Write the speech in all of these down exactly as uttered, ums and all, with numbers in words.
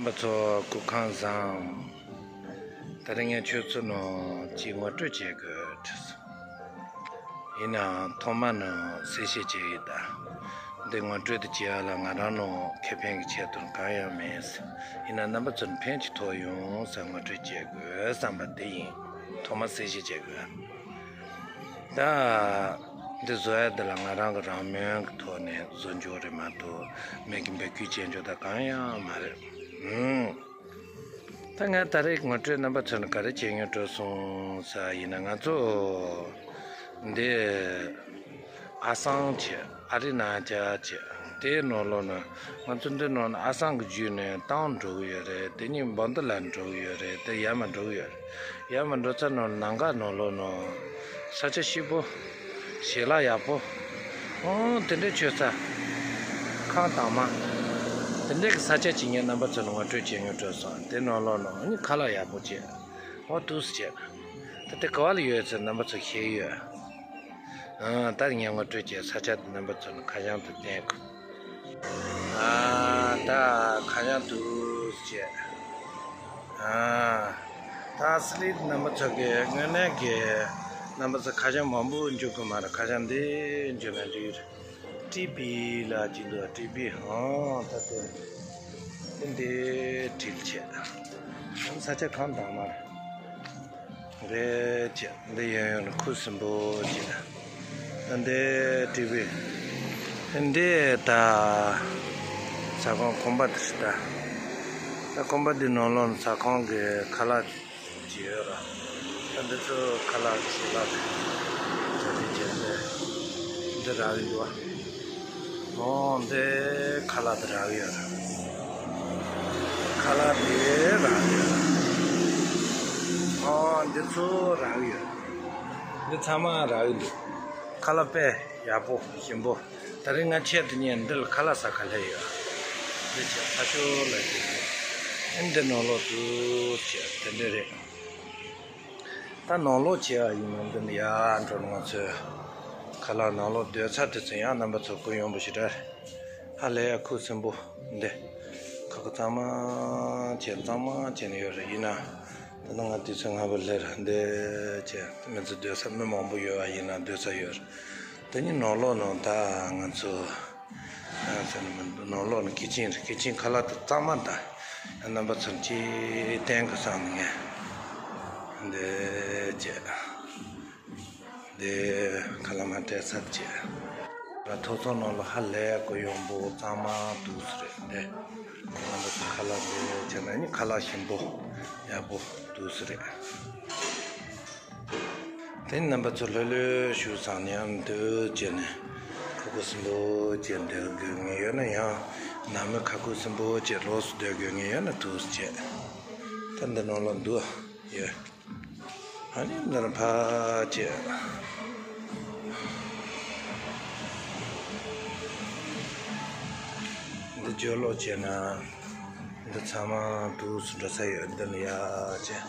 རྣམ་པ་ཚོ་སྐུ་ཁམས་བཟང་། ད་རིང་ངས་ཁྱོད་ཚོ་ནང་ཅིག་ངོ་སྤྲོད་བྱེད་དགོས་དྲན་སོང་། ཡིན་ནའང་ཐོག་མ་ནས་གསལ་བཤད་བྱེད་ཡོད་ད། འདི་ངོ་སྤྲོད་དུ་བྱེད་ཡ་ལ་ང་རང་ནང་ཁེ་ཕན་གྱི་ཆེད་དུ་གང་ཡང་མེད། ཡིན་ན་རྣམ་པ་ཚོར་ཕན་ཅིག་ཐོགས་ཡོང་ཟེར་ངོ་སྤྲོད་བྱེད་དགོས་བསམ་པ་དེ་ཡིན། ཐོག་མ་གསལ་བཤད་བྱེད་དགོས། ད། འདི་བཟོ་ཡ་འདི་ལ་ང་རང་གི་རང་མོས་ཀྱི་ཐོག་ནས་བཟོ་འཇོག་རེད་མ་གཏོགས་མི་གི་འབོད་སྐུལ་བྱེད་འཇོག་ད་གང་ཡང་མ་རེད། ཨུམ། ད་ང་ད་རེས་ངོ་སྤྲོད་རྣམ་པ་ཚོ་ནི་ག་རེ་བྱེད་སྙིང་བྲོ་སོང་ཟེར་ཡིན་ན། ང་ཚོ་འདི་ཨ་སང་བྱས། ཨ་རི་ན་ཅ་བྱས། དེའི་ནང་ལོགས་ན་ང་ཚོ་འདི་ནང་ན་ཨ་སང་གི་བརྒྱུད་ནས་ཏང་འགྲོ་གི་ཡོད་རེད། དེ་ནས་འབོ་འདི་ལ་འགྲོ་གི་ཡོད་རེད། དེ་ཡར་མར་འགྲོ་གི་ཡོད་རེད། ཡར་མར་འགྲོ་ཚར་ནང་ལམ་ཁ་ནང་ལོགས་ནང་ས་ཆ་སྐྱིད་པོ། ཞལ་ལག་ཡག་པོ། ཨོ་དེ་འདྲའི་མཆོད་ས། ཁང་དྭངས་མ། དེ་འདྲའི་གི་ས་ཆ་ཅིག་ངས་རྣམ་པ་ཚོ་ལ་ངོ་སྤྲོད་བྱེད་སྙིང་བྲོ་སོང་། དེ་ནང་ལོགས་ནང་ཨ་ནི་ཁ་ལག་ཡག་པོ་བྱས། ཨོ་འདུག་སེ་བྱས། ད་དེ་ག་བ་ལ་ཡོད་ཚེ་རྣམ་པ་ཚོ་ཤེས་ཡོད། ཨ་ད་ངས་ངོ་སྤྲོད་བྱས་ས་ཆ་དེ་རྣམ་པ་ཚོ་ལ་ཁ་བྱང་དུ་བསྟན་དགོས། ཨ་ད་ཁ་བྱང་འདུག་སེ་བྱས། ཨ་ད་སི་ལིད་རྣམ་པ་ཚོ་གི་དངོས་གནས་ཀྱི་རྣམ་པ་ཚོ་ཁ་བྱང་མང་པོ་འཇུག་གི་མ་རེད། ཁ་བྱང་འདི་འཇུག་ན་འགྲིག་རེད། ཀྲི་པི་ལ་ཅིག་འདུག་ཀྲི་པི། ཨོ་ད་དེ་དེ་འདི་བྲིས་བྱས། ས་ཆ་ཁང་དྭངས་མ་རེད། འདི་བྱས། འདི་ཡང་ཡང་ཁུ་སིམ་པོ་བྱས། འདི་ཀྲི་པི། འདི་ད་ཟ་ཁང་ཁང་པ་དེ་རེད་ད། ད་ཁང་པ་འདི་ནང་ལོགས་ཟ་ཁང་གི་ཁ་ལག་ཅིག་ཡོད་ར། ད་འདི་ཚོ་ཁ་ལག་ཞལ་ལག་ཆ་དེ་བྱས་ཏེ་འདི་རག་གི་འདུག་བ། ཨོ་འདི་ཁ་ལག་དེ་རག་གི་ཡོད་ར། ཁ་ལག་དེ་རག་གི་ཡོད་ར། ཨོ་འདི་ཚོ་རག་གི་ཡོད་ར། འདི་ཚང་མ་རག་གི་འདུག་ཁ་ལག་དཔེ་ཡག་པོ་ཞིམ་པོ། ད་རིང་ང་ཆེད་དུ་ཉན་འདི་ལ་ཁ་ལག་ཟ་ག་སླེབས་ཡོད། འདི་ཆེད་ཁ་ཤོར་ལ་ཞིག་ཨེ་འདི་ནང་ལོགས་འདུག་ཆེད་དེ་འདྲ་རེད། ད་ནང་ལོགས་བྱས་པ་ཡིན་ན་འདི་ནས་ཡར་འགྲོ་ན་ང་ཚོའི་ཁ་ལག་ནང་ལོགས་སྡོད་ས་དེ་ཚོ་ཡང་རྣམ་པ་ཚོ་སྐུ་ཡོང་པོ་ཞེ་དྲག་རེད། ཧ་ལས་ཡ་ཁུ་སིམ་པོ་འདི། ཁ་ཁུ་གཙང་མ་བྱས་གཙང་མ་བྱས་ནས་ཡོད་རེད། ཡིན་ན་ད་ནང་ང་དུས་ཚོད་སྔ་པོ་སླེབས་ར། འདི་བྱས་མི་ཚོ་སྡོད་ས་མི་མང་པོ་ཡོད་པ་ཡིན་ན་སྡོད་ས་ཡོད་རེད། དེ་ནི་ནང་ལོགས་ནང་ད་ང་ཚོ་ཡང་ཟེར་ན་མི་འདུག་ནང་ལོགས་ནི་ཀི་ཆེན་རེད། ཀི་ཆེན་ཁ་ལག་དེ་གཙང་མ་ད་རྣམ་པ་ཚོར་ཅིག་བསྟན་དགོས་བསམ་ནས་ངས་འདི་བྱས། འདི་ཁ་ལག་མ་སྤྲད་ཚར་བྱས། ང་ཐོག་ཚོགས་ནང་ལ་ཧ་ལས་གོ་ཡོང་པོ་གཙང་མ་འདུག་སེ་རེད། འདི་རྣམ་པ་ཚོ་ཁ་ལག་འདི་བྱས་ན་ནི་ཁ་ལག་ཞིམ་པོ་ཡག་པོ་འདུག་སེ་རེད། དེ་རྣམ་པ་ཚོ་ལྷོད་ལྷོད་བཞུགས་སང་ནས་ཡང་འདོད་བྱས་ནས་ཁ་ཁུ་སིམ་པོ་བྱས་སྡོད་དགོས་ངེས་ཡོད་ན། ཡང་ནང་མི་ཁ་ཁུ་སིམ་པོ་བྱས་ལོགས་སུ་སྡོད་དགོས་ངེས་ཡོད་ན་འདུག་སེ་བྱས། ད་འདི་ནང་ལ་འདུག་ཡོད། ཨ་ནི་འདི་ལ་ཕར་བྱས། འདི་སྦྱོར་ཀློག་བྱས་ན། འདི་ཚང་མ་འདུག་སེ་འགྲོ་ས་ཡོད། འདི་ལ་ཡ་བྱས།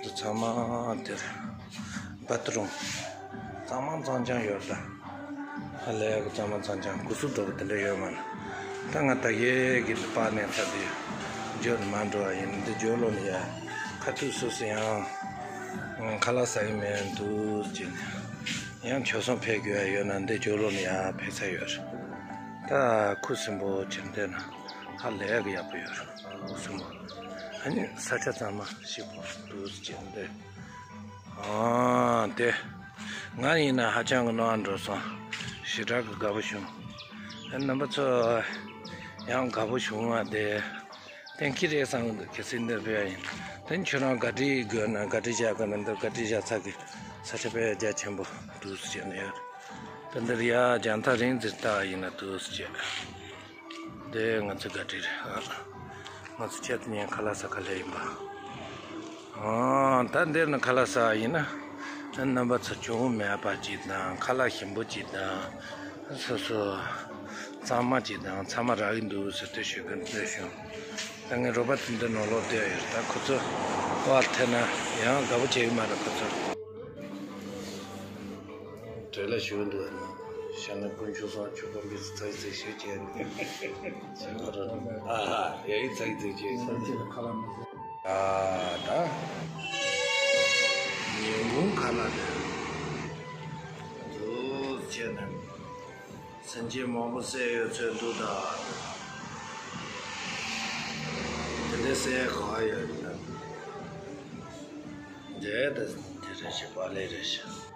འདི་ཚང་མ་དེར་བ་ཏི་རུང་གཙང་མ་གཙང་རྐྱང་ཡོད་ད། ཧ་ལས་ཀྱི་གཙང་མ་གཙང་རྐྱང་སྐུ་གཟུགས་འགྲོ་བ་དེ་འདྲ་ཡོད་མ་ན། ད་ང་ད་གའི་གི་ལ་པ་ནས་ཚ་དེ་འཇོག་ནི་མ་འགྲོ་བ་ཡིན། འདི་འཇོག་ལོ་ནི་ཡ་ཁ་ཐུག་སོ་སོ་ཡང་ཁ་ལག་ཟ་གི་མེད་འདུག་ཅེས་ནས་ཡང་ཁྱོད་སོང་ཕེབས་དགོས་ཡ་ཡོད་ན་འདི་འཇོག་ལོ་ནི་ཡ་ཕེབས་ས་ཡོད། ད་ཁུ་སིམ་པོ་བྱེད་འདོད་ན། ཧ་ལས་གི་ཡག་པོ་ཡོད་རེད། ཨོ་སུ་མོ། ཨ་ནི་ས་ཆ་ཚང་མ་ཞིག་པོ་འདུག་ཅེས་འདི། ཨ་དེ། ང་ཡིན་ན་ཧ་ཅང་གི་ནོར་འགྲོ་སོང་། ཞེ་དྲག་གི་དགའ་པོ་བྱུང་། ཨ་རྣམ་པ་ཚོ་ཡང་དགའ་པོ་བྱུང་བ་དེ་གཏན་འཁེལ་རེད་བསམ་གི་འདུག་གལ་སྲིད་འདིར་ཕེབས་ཡ་ཡིན། དེ་ཁྱོད་རང་ག་འདྲི་དགོས་ན་ག་འདྲི་བྱ་དགོས་ན་འདིར་ག་འདྲི་བྱ་ཚ་གི་ས་ཆ་དཔེ་རྒྱ་ཆེན་པོ་འདུག་ཅེས་ནས་ཡོད། ད་འདིར་ཡ་རྒྱང་ཐག་རིང་ཙམ་ལྟ་བ་ཡིན་ན་འདུག་སེ་བྱས། འདི་ང་ཚོའི་ག་ཏྲི་རེད། ཨ། ང་ཚོ་ཆེད་དུ་ཉན་ཁ་ལག་ཟ་ག་སླེབས་ཡིན་པ། ཨ། ད་འདིར་ནི་ཁ་ལག་ཟ་ཡིན་ན། རྣམ་པ་ཚོ་གྱོང་མེད་པ་ཅིག་དང་ཁ་ལག་ཞིམ་པོ་ཅིག་དང་། སོ་སོ། གཙང་མ་ཅིག་དང་ཚང་མ་རག་གི་འདུག་ཟེར་ཏེ་ཞུ་གི་འདུག་བྱུང་། ད་ངའི་རོགས་པ་དེ་འདི་ནང་ལོགས་བསྡད་ཡོད། ད་ཁོ་ཚོ་བར་ཐད་ན་ཡང་དགའ་པོ་བྱེད་ཀྱི་མ་རེད་ཁོ་ཚོ། བྲེལ་ལ་ཞུ་གི་འདུག་ཨ་ནི། ཤ་ན་དཀོན་མཆོག་གསུམ་ཆོས་པ་མི་ཚེ་ཚ་ཡི་ཚ་ཤོད་ཅན། ཨ་ཧ་ཡ་ཡི་ཚ་ཡི་ཚ་ཅན། ཨ་ད། ཉིན་གུང་ཁ་ལ་དེ། འདུག་ཅེས་ནས། སེམས་ཅན་མང་པོ་བསད་ཡོད་ཚོད་འདུག་ད། དེ་འདྲའི་བསད་ག་ཡོད་ན། འདྲེ་ད་འདི་རེད་ཤག་པ་ལེ་རེད་ཤག